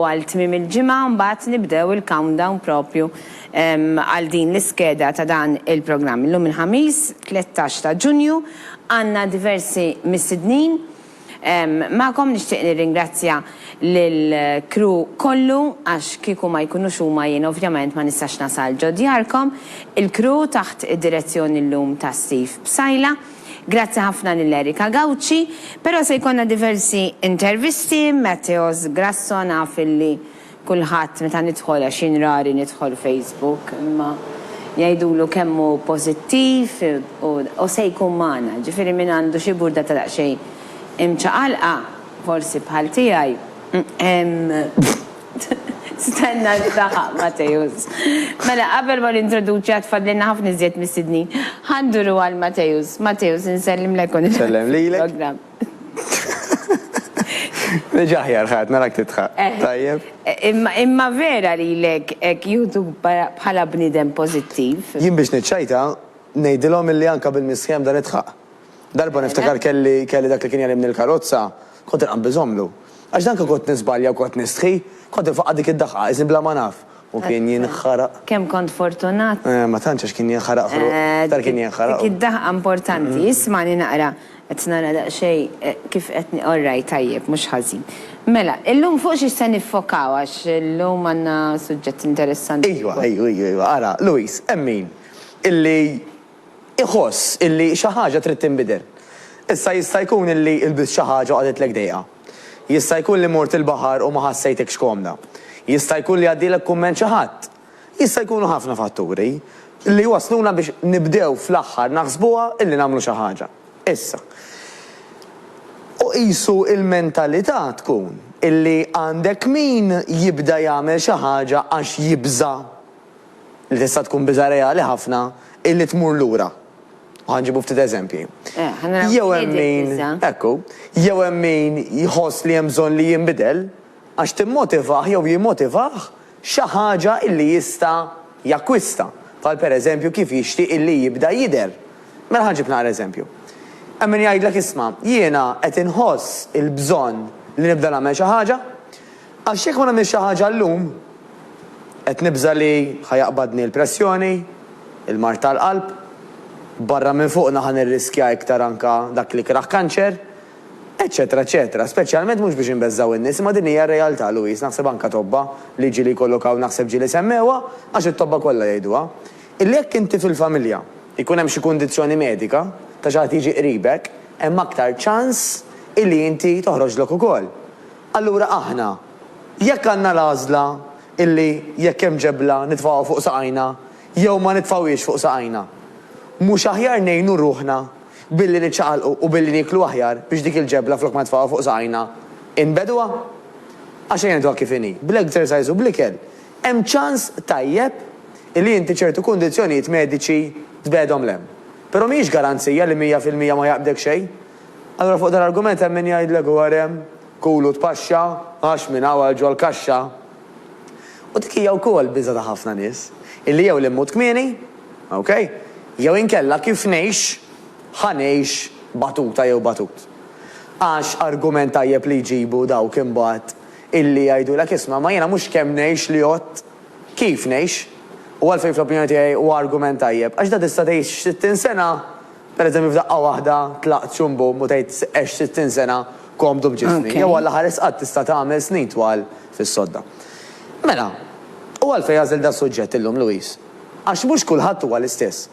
Għal tmiem il-ġimgħa mbagħad nibdew il-countdown propju għal din l-iskeda ta' dan il-programm. Illum il-Ħamis, 13 ta' Ġunju, għandna diversi mistednin magħkom. Nixtieq nirringrazzja lill-crew kollu għax kieku ma jkunux huma jien ovvjament ma nistax nasal ġo djarkom. Il-crew taħt id-direzzjoni llum ta' Steve Psaila. Grazzi ħafna lil Erika Gauci, però se jkollna diversi intervisti, Matteos Grasso naf illi kulħadd meta nidħol għax jien rari nidħol Facebook imma jgħidulu kemm hu pożittiv u se jkun magħna. Ġifieri min għandu xi burdata daqsxejn imċaqalqa, forsi bħal tiegħi, Stenna li daħaq Matteus. Mela, qabel ma nintroduċi għad fadlilna ħafna iżjed mistednin. Ħa nduru għal Matteus. Matteus, insellimlek u nilqgħek Sellem lilek. fil-programm. Diġà aħjar ħadd narak tidħaq. Tajjeb. Imma imma vera lilek hekk jieħduk bħala bniedem pożittiv. Jien biex niċċajta, ngħidilhom illi anke bil-mistħija nibda nidħaq. Darba niftakar kelli kelli dak li kien jgħallimni l-karozza, kont inqabbiżhomlu. Għax dan kont niżbalja u kont nistħi, kont infaqqa' dik id-daħqa, qisni bla ma naf. U kien jinħaraq. Kemm kont fortunat. Eh, ma tantx għax kien jinħaraq ħruq. Iktar kien jinħaraq. Dik id-daħqa importanti. Ismagħni naqra, qed nara daqsxejn kif qed all right, tajjeb, mhux ħażin. Mela, illum fuq xiex se niffokaw għax illum għandna suġġett interessanti. Ijwa, ijwa, ijwa, ijwa. Ara, Louise, hemm min illi iħoss illi xi ħaġa trid tinbidel. Issa jista' jkun illi lbist xi ħaġa u qagħditlek dejqa. Jista' jkun li mort il-baħar u ma ħassejtekx komda. Jista' jkun li għaddielek kumment xi ħadd. Jista' jkunu ħafna fatturi li jwassluna biex nibdew fl-aħħar naħsbuha illi nagħmlu xi ħaġa. Issa. U qisu il-mentalità tkun illi għandek min jibda jagħmel xi ħaġa għax jibża' li tista' tkun biża' reali ħafna, illi tmur lura. U ħa nġibu ftit eżempji. Jew hemm min, ekku, jew hemm min jħoss li hemm bżonn li jinbidel għax timmotivah jew jimmotivah xi ħaġa illi jista' jakkwista, bħal pereżempju kif jixtieq illi jibda jidher. Mela ħa nġib naqra eżempju. Hemm min jgħidlek isma' jiena qed inħoss il-bżonn li nibda nagħmel xi ħaġa, għax jekk ma nagħmilx xi ħaġa llum, Qed nibża' li ħa jaqbadni l-pressjoni, il-mard tal-qalb, barra minn fuqna ħa nirriskja iktar anka dak l-ikrah kanċer, eċċetera eċċetera. Speċjalment mhux biex inbeżżgħu n-nies imma din hija r-realtà Louise, naħseb anka tobba li ġieli jkollok hawn naħseb ġieli semmewha għax it-tobba kollha jgħiduha. Illi jekk inti fil-familja jkun hemm xi kundizzjoni medika ta' xi ħadd jiġi qribek, hemm aktar ċans illi inti toħroġlok ukoll. Allura aħna, jekk għandna l-għażla illi jekk hemm ġebla nitfgħuha fuq saqajna jew ma nitfgħuhiex fuq saqajna, mhux aħjar ngħinu ruħna billi niċċaqalqu u billi nieklu aħjar biex dik il-ġebla flok ma nitfgħuha fuq saqajna inbegħduha? Għax ejja ngħiduha kif inhi, bl-exercise u bl-ikel hemm ċans tajjeb illi inti ċertu kundizzjonijiet mediċi tbegħedhom 'l hemm. Però mhijiex garanzija li 100% ma jaqbdek xejn. Allura fuq dal-argument hemm min jgħidlek u hemm, kulu tpaxxa, għax minn hawn għal ġol-kaxxa. U dik hija wkoll biża' ta' ħafna nies, illi jew li mmut kmieni, ok, jew inkella kif ngħix, ħa ngħix batuta jew batut. Għax argument tajjeb li jġibu dawk imbagħad illi jgħidulek isma' ma jiena mhux kemm ngħix li jgħodd, kif ngħix. U għalfejn fl-opinjoni tiegħi huwa argument tajjeb, għax da tista' tgħix 60 sena Per eżempju f'daqqa waħda tlaqt xumbum u tgħid għext 60 sena komdu b'ġismi. Jew Alla ħares qatt tista' tagħmel snin twal fis-sodda. Mela, u għalfejn għażilt das-suġġett illum Louise? Għax mhux kulħadd huwa l-istess.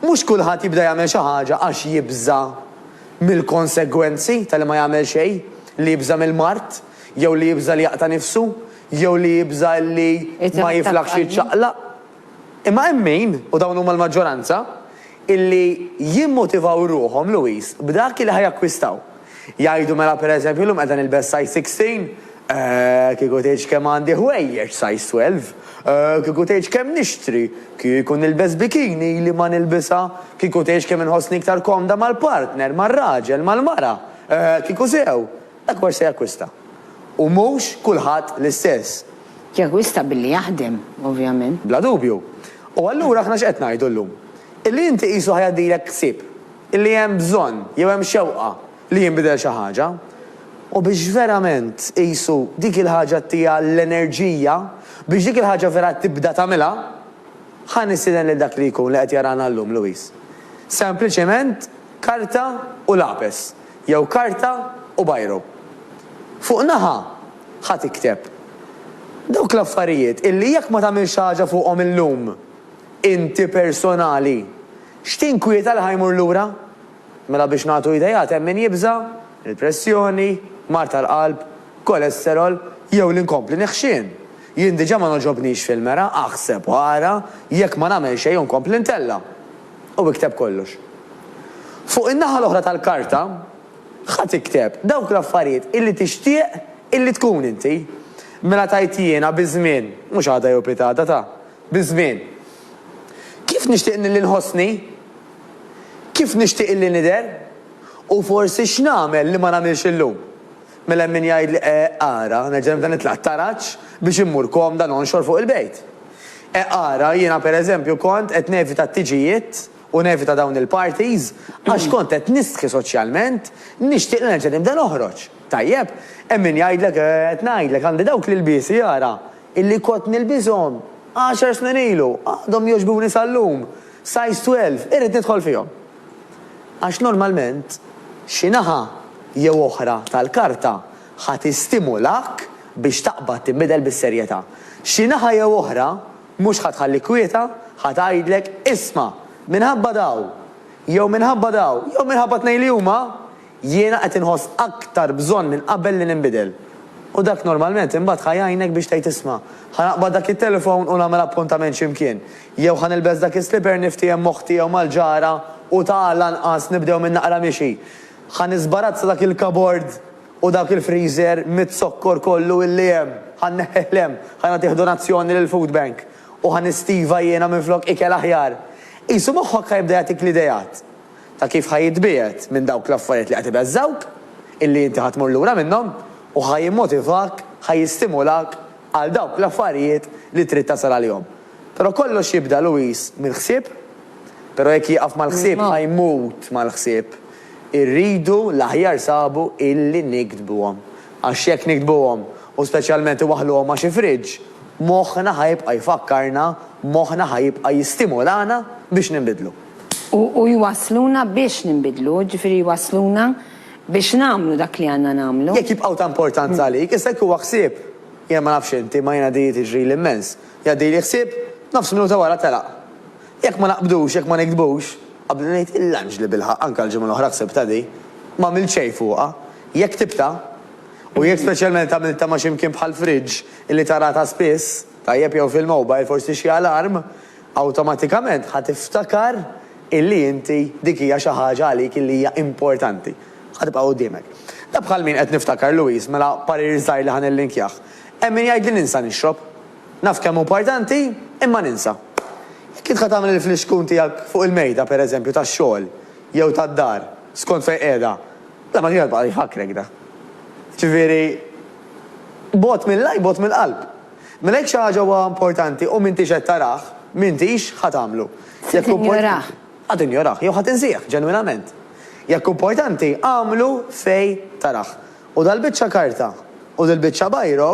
Mhux kulħadd jibda jagħmel xi ħaġa għax jibża' mill-konsegwenzi ta' li ma jagħmel xejn, li jibża' mill-mard, jew li jibża' li jaqta' nifsu, jew li jibża' li ma jiflaħx jiċċaqlaq. Imma hemm min, u dawn huma l-maġġoranza, illi jimmotivaw ruħhom, Louise, b'dak illi ħa jakkwistaw. Jgħidu mela per eżempju llum qiegħda nilbes size 16, eh, kieku tgħidx kemm għandi ħwejjeġ size 12, eh, kieku tgħidx kemm nixtri, kieku nilbes bikini ili ma nilbisha, kieku tgħidx kemm inħossni iktar komda mal-partner, mar-raġel, mal-mara, eh, kieku sew. Dak huwa x'se jakkwista. U mhux kulħadd l-istess. Jakkwista billi jaħdem, ovvjament. Bla dubju. U allura aħna x'qed ngħidu llum? Illi inti qisu ħa jgħaddilek ħsieb illi hemm bżonn jew hemm xewqa li jinbidel xi ħaġa. U biex verament qisu dik il-ħaġa ttiha l-enerġija, biex dik il-ħaġa vera tibda tagħmilha, ħa nistieden lil dak li jkun li qed jarana llum, Louise. Sempliċement karta u lapes, jew karta u bajro. Fuq naħa ħa tikteb dawk l-affarijiet illi jekk ma tagħmilx xi ħaġa fuqhom illum, inti personali, x'tinkwieta li ħa jmur lura? Mela biex nagħtu ideat hemm min jibża', il-pressjoni, mard tal-qalb, kolesterol jew li nkompli neħxien. Jien diġà ma nogħġobnix fil-mera, aħseb u ara jekk ma nagħmel xejn u nkompli ntella'. U ikteb kollox. Fuq in-naħa l-oħra tal-karta ħa tikteb dawk l-affarijiet illi tixtieq illi tkun inti. Mela tgħid jiena biż-żmien, mhux għada jew pitgħada ta', biż-żmien. Kif nixtieq li nħossni? Kif nixtieq illi nidher? U forsi x'nagħmel li ma nagħmilx illum? Mela hemm min jgħidli, Eh, ara, nerġa' nibda nitla' t-taraġ biex immur komda nonxor fuq il-bejt. Eh, ara, jiena pereżempju kont qed nevita t-tiġijiet u nevita dawn il-parties għax kont qed nistħi soċjalment, nixtieq li nerġa' nibda noħroġ. Tajjeb? Hemm min jgħidlek, Eh, qed ngħidlek, għandi dawk l-ilbiesi, ara, illi kont nilbishom għaxar snin ilu, għadhom jogħġbuni sal-lum. Size 12, irrid nidħol fihom. Għax normalment xi naħa jew oħra tal-karta ħa tistimulak biex taqbad tinbidel bis-serjetà. Xi naħa jew oħra mhux ħa tħallik kwieta, ħa tgħidlek isma' minħabba daw, jew minħabba daw, jew minħabba tnejn li huma, Jiena qed inħoss aktar bżonn minn qabel li ninbidel. U dak normalment imbagħad ħa jgħinek biex tgħid isma', ħa naqbad dak it-telefon u nagħmel appuntament xi mkien. Jew ħa nilbes dak is-slipper niftiehem m'oħti jew mal-ġara u ta' l-anqas nibdew minn naqra mixi. Ħa niżbarazza dak il-kabord u dak il-freezer miz-zokkor kollu illi hemm. Ħa nneħħih 'l hemm, ħa nagħtih donazzjoni lill-food bank u ħa nistiva jiena minflok ikel aħjar. Qisu moħħok ħa jibda jagħtik l-ideat. ta' kif ħa jitbiegħed minn dawk l-affarijiet li qed ibeżżgħuk, illi inti ħa tmur lura minnhom, u ħa jimmotivak, ħa jistimulak għal dawk l-affarijiet li trid tasal għalihom. Però kollox jibda, Louise, mill-ħsieb, però jekk jieqaf mal-ħsieb ħa jmut mal-ħsieb. Irridu l-aħjar sabu illi niktbuhom. Għax jekk niktbuhom, u speċjalment iwaħħluhom ma' xi fridge, moħħna ħa jibqa' jfakkarna, moħħna ħa jibqa' jistimulana biex ninbidlu. U jwassluna biex ninbidlu, jiġifieri jwassluna biex nagħmlu dak li għandna nagħmlu. Jekk jibqgħu ta' importanza għalik, issa jekk huwa ħsieb, jiena ma nafx inti, imma jiena di tiġrili immens. Jgħaddili ħsieb, nofs minuta wara telaq. Jekk ma naqbdux, jekk ma niktbux, qabli ngħid il-anġli bilħaqq anke l-ġimgħa l-oħra ħsibtha di, ma għamilt xejn fuqha. Jekk ktibtha, u jekk speċjalment għamiltha ma' xi mkien bħal fridge illi taraha ta' spiss, tajjeb jew fil-mobile forsi xi alarm, awtomatikament ħa tiftakar illi inti dik hija xi ħaġa għalik illi hija importanti. Ħa tibqa' quddiemek. Da bħal min qed niftakar Louise, mela parir żgħir li ħa nillinkjah. Hemm min jgħidli ninsa nixrob. Naf kemm hu importanti, imma ninsa. Jekk int ħa tagħmel il-flixkun tiegħek fuq il-mejda pereżempju tax-xogħol jew tad-dar, skont fejn qiegħda, la ma tibqa' jfakkrek da. Ġifieri, bogħod mill-għajb, bogħod mill-qalb. Mela jekk xi ħaġa huwa importanti u m'intix qed tarah, m'intix ħa tagħmlu. Se tinjorah. Ħa tinjorah jew ħa tinsih, ġenwinament. Jekk hu importanti, agħmlu fejn tarah. U dal-biċċa karta u dil-biċċa bajro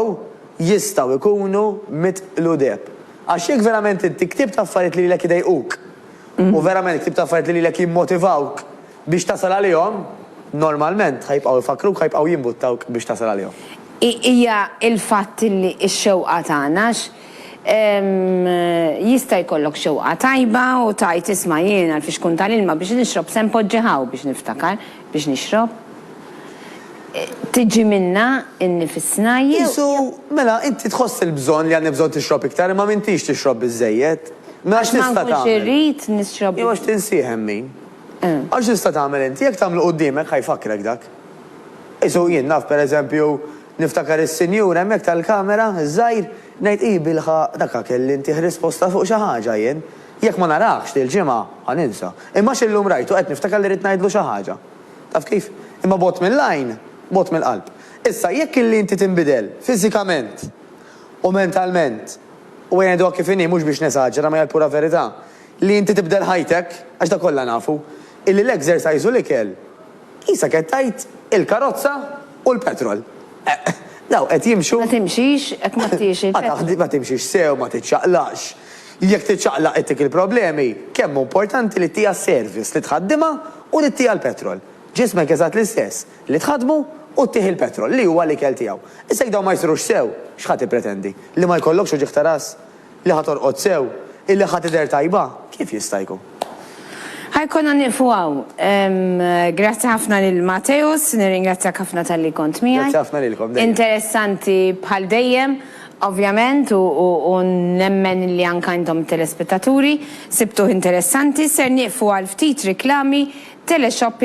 jistgħu jkunu mitqlu deheb. Għax jekk verament inti ktibt affarijiet li lilek idejquk u verament ktibt affarijiet li lilek jimmotivawk Biex tasal għalihom, normalment ħa jibqgħu jfakkruk, ħa jibqgħu jimbuttawk biex tasal għalihom. Hija l-fatt li x-xewqa tagħna għax jista' jkollok xewqa tajba u tgħid isma' jiena l-fixkun tal-ilma biex nixrob se npoġġih hawn biex niftakar biex nixrob. Tiġi minna nnifisna jew. Qisu, mela inti tħoss il-bżonn li għandek bżonn tixrob iktar imma m'intix tixrob biżżejjed. Mela x'tista' tagħmel? Għax ma nkunx irrid nixrob. Jew għax tinsih hemm min. Għax x'tista' tagħmel inti? Jekk tagħmlu quddiemek ħa jfakkrek dak. Qisu jien naf pereżempju niftakar is-sinjur hemmhekk tal-kamera, iż-żgħir, ngħid hi bilħaqq dak kelli ntih risposta fuq xi ħaġa jien. Jekk ma narahx dil-ġimgħa, ħa ninsa. Imma għax illum rajtu qed niftakar li rrid ngħidlu xi ħaġa. Taf kif? Imma bogħod mill-għajn, bogħod mill-qalb. Issa, jekk illi inti tinbidel fiżikament u mentalment, u ejja ngħiduha kif inhi mhux biex nesaġera ma hija l-pura verità, Li inti tibdel ħajtek, għax dak kollha nafu, illi l-exercise u l-ikel, qisek qed tgħid il-karozza. u l-petrol. Dawn qed jimxu. Ma timxix jekk ma ttihiex il-petrol. Ma timxix sew, ma tiċċaqlaqx. Jekk tiċċaqlaq ittik il-problemi, kemm hu importanti li ttiha s-service, li tħaddimha u li ttiha l-petrol. Ġismek eżatt l-istess, li tħaddmu u ttih il-petrol, li huwa l-ikel tiegħu. Issa jekk dawn ma jsirux sew, x'ħa tippretendi? Li ma jkollokx uġigħ ta' ras? Li ħa torqod sew? Illi ħa tidher tajba? Kif jista' jkun? Ħa jkollna nieqfu hawn. Grazzi ħafna lil Mateus, nirringrazzjak ħafna talli kont miegħi. Grazzi ħafna lilkom dejjem. Interessanti bħal dejjem, ovvjament, u nemmen li anke intom it-telespettaturi sibtuh interessanti. Ser nieqfu għal ftit riklami, teleshopping.